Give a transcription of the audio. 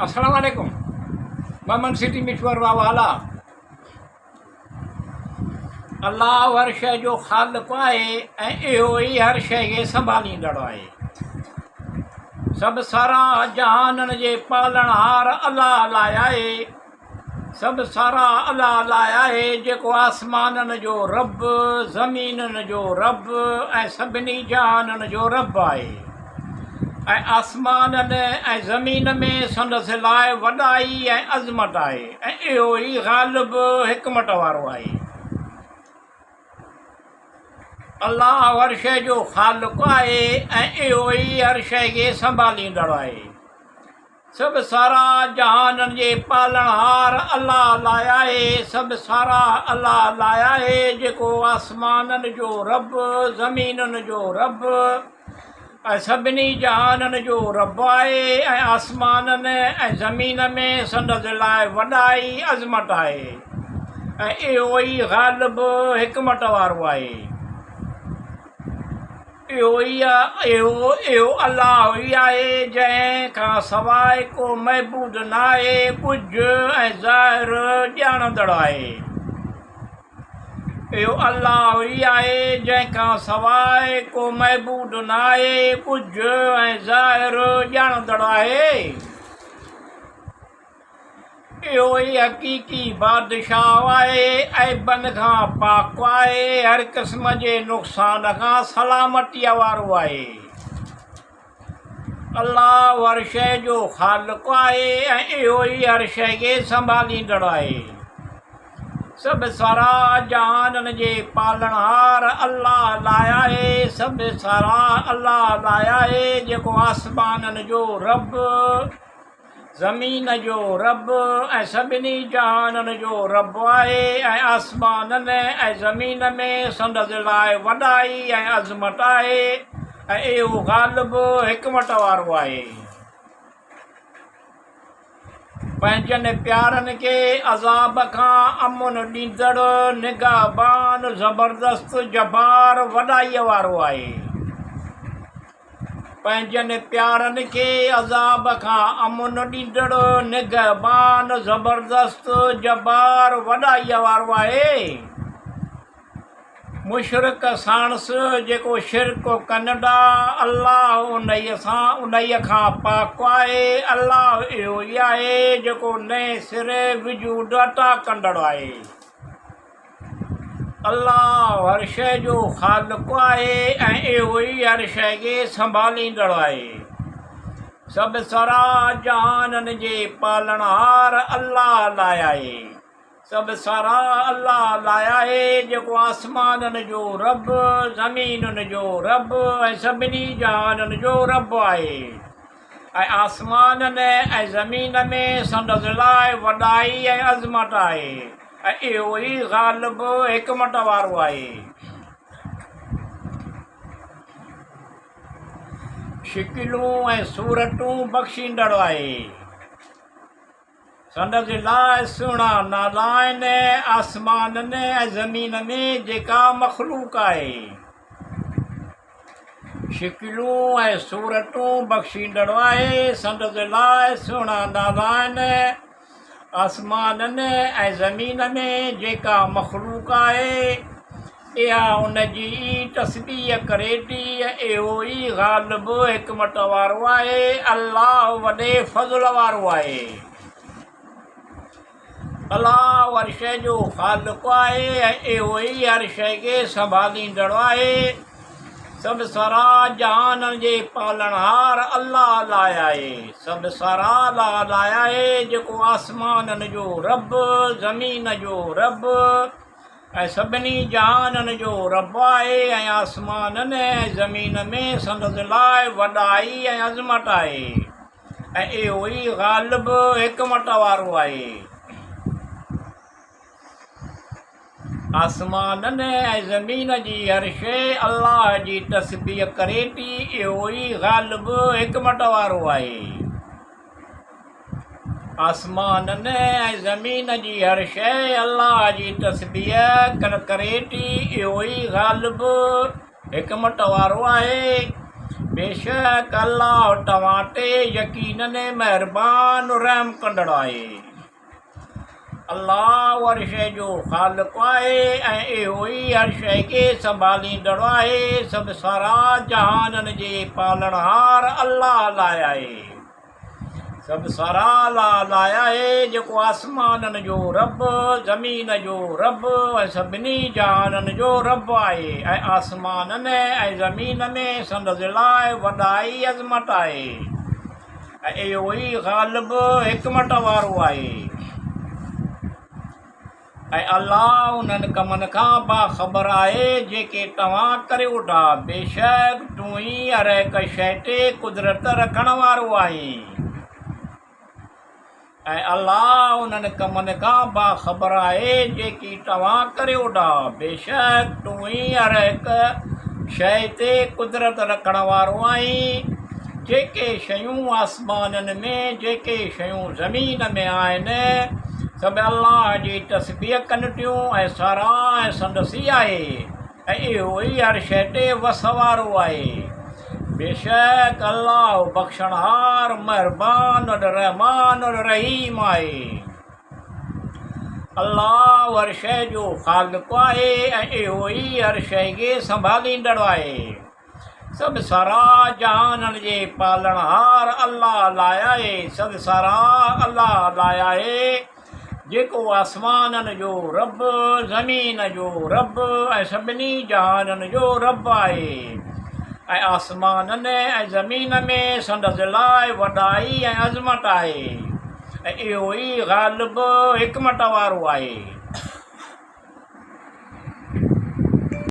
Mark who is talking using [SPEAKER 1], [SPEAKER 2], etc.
[SPEAKER 1] السلام عليڪم ممن سٽي مشور واهه والا الله هر شيء جو خالق آهي ۽ اهو ئي هر شيء کي سنڀاليندڙ آهي سڀ سارا جهانن جي پالڻهار الله لاء آهي سڀ ساراهه الله لاء آهي، جيڪو آسمانن جو رب، زمينن جو رب ۽ سڀني جهانن جو رب آهي ۽ آسمانن ۽ زمين ۾ سندس لاء وڏائي ۽ عظمت آهي ۽ اهو ئي غالب حڪمت وارو آهي. الله هر شيء جو خالق آهي ۽ اهو ئي هر شيء کي سنڀاليندڙ آهي. سڀ ساراهه جهانن جي پالڻهار الله لاء آهي، سڀ ساراهه الله لاء آهي، جيڪو آسمانن جو رب، زمينن جو رب ۽ سڀني جهانن جو رب آهي ۽ آسمانن ۽ زمين ۾ سندس لاء وڏائي، عظمت، آهي ۽ اهو ئي غالب حڪمت وارو آهي. اهو ئي اهو اهو الله ئي آهي جنهن کان سواء ڪو معبود ناهي، ڳجهه ۽ ظاهر ڄاڻندڙ آهي. اهو الله ئي آهي جنهن کان سواء ڪو معبود ناهي، ڳجهه ۽ ظاهر ڄاڻندڙ آهي. اهو ئي حقيقي بادشاهه آهي، عيبن کان پاڪ آهي، هر قسم جي نقصان کان سلامتيء وارو آهي. الله هر شيء جو خالق آهي ۽ اهو ئي هر شيء کي سنڀاليندڙ آهي. سڀ ساراهه جهانن جي پالڻهار الله لاء آهي، سڀ ساراهه الله لاء آهي، جيڪو آسمانن جو رب، زمين جو رب ۽ سڀني جهانن جو رب آهي ۽ آسمانن ۽ زمين ۾ سندس لاء وڏائي ۽ عظمت آهي ۽ اهو غالب حڪمت وارو آهي. پنهنجن پيارن کي عذاب کان امن ڏيندڙ، نگهبان، زبردست، جبار، وڏائيء وارو آهي. پنهنجن پيارن کي عذاب کان امن ڏيندڙ، نگهبان، زبردست، جبار، وڏائيء وارو آهي. مشرڪ ساڻس جيڪو شرڪ ڪندا، الله انهيء سان انهيء کان پاڪ آهي. الله اهو ئي آهي جيڪو نئين سر وجود عطا ڪندڙ آهي. الله هر شيء جو خالق آهي ۽ اهو ئي هر شيء کي سنڀاليندڙ آهي. سڀ ساراهه جهانن جي پالڻهار الله لاء آهي. سڀ ساراهه الله لاء آهي جيڪو آسمانن جو رب، زمينن جو رب ۽ سڀني جهانن جو رب آهي ۽ آسمانن ۽ زمين ۾ سندس لاء وڏائي ۽ عظمت آهي. ۽ اهو ئي غالب حڪمت وارو آهي. شڪلون ۽ صورتون بخشيندڙ آهي. سندس لاء سهڻا نالا آهن، آسمانن ۽ زمين ۾ جيڪا مخلوق آهي. شڪلون ۽ صورتون بخشيندڙ آهي، سندس لاء سهڻا نالا آهن. آسمانن ۽ زمين ۾ جيڪا مخلوق آهي، اها ان جي ئي تسبيح ڪري ٿي، اهو ئي غالب حڪمت وارو آهي، الله وڏي فضل وارو آهي. الله هر شيء جو خالق آهي ۽ اهو ئي هر شيء کي سنڀاليندڙ آهي. سڀ ساراهه جهانن جي پالڻهار الله لاء آهي. سڀ ساراهه الله لاء آهي جيڪو آسمانن جو رب، زمين جو رب ۽ سڀني جهانن جو رب آهي ۽ آسمانن ۽ زمين ۾ سندس لاء وڏائي ۽ عظمت آهي ۽ اهو ئي غالب حڪمت وارو آهي. آسمانن ۽ زمين جي هر شيء الله جي تسبيح ڪري ٿي، اهو ئي غالب حڪمت وارو آهي. آسمانن ۽ زمين جي هر شيء الله جي تسبيح ڪري ٿي، اهو ئي غالب حڪمت وارو آهي. بيشڪ الله توهان تي يقيناً مهربان رحم ڪندڙ آهي. الله هر شيء جو خالق آهي ۽ اهو ئي هر شيء کي سنڀاليندڙ آهي. سڀ ساراهه جهانن جي پالڻهار الله لاء آهي. سڀ ساراهه الله لاء آهي، جيڪو آسمانن جو رب، زمين جو رب ۽ سڀني جهانن جو رب آهي ۽ آسمانن ۽ زمين ۾ سندس لاء وڏائي عظمت آهي ۽ اهو ئي غالب حڪمت وارو آهي. ۽ الله انهن ڪمن کان باخبر آهي جيڪي توهان ڪريو ٿا، بيشڪ تون ئي هر هڪ شيء تي قدرت رکڻ وارو آهين. ۽ الله انهن ڪمن کان باخبر آهي جيڪي توهان ڪريو ٿا، بيشڪ تون ئي هر هڪ شيء تي قدرت رکڻ وارو آهين. جيڪي شيون آسمانن ۾، جيڪي شيون زمين ۾ آهن، سڀ الله جي تسبيح ڪن ٿيون ۽ ساراهه سندس ئي آهي ۽ اهو ئي هر شيء تي وس وارو آهي. بيشڪ الله بخشڻهار، مهربان، الرحمان الرحيم آهي. الله هر شيء جو خالق آهي ۽ اهو ئي هر شيء کي سنڀاليندڙ آهي. سڀ ساراهه جهانن جي پالڻهار الله لاء آهي، سڀ ساراهه الله لاء آهي، جيڪو آسمانن جو رب، زمين جو رب ۽ سڀني جهانن جو رب آهي ۽ آسمانن ۽ زمين ۾ سندس لاء وڏائي ۽ عظمت آهي ۽ اهو ئي غالب حڪمت وارو آهي.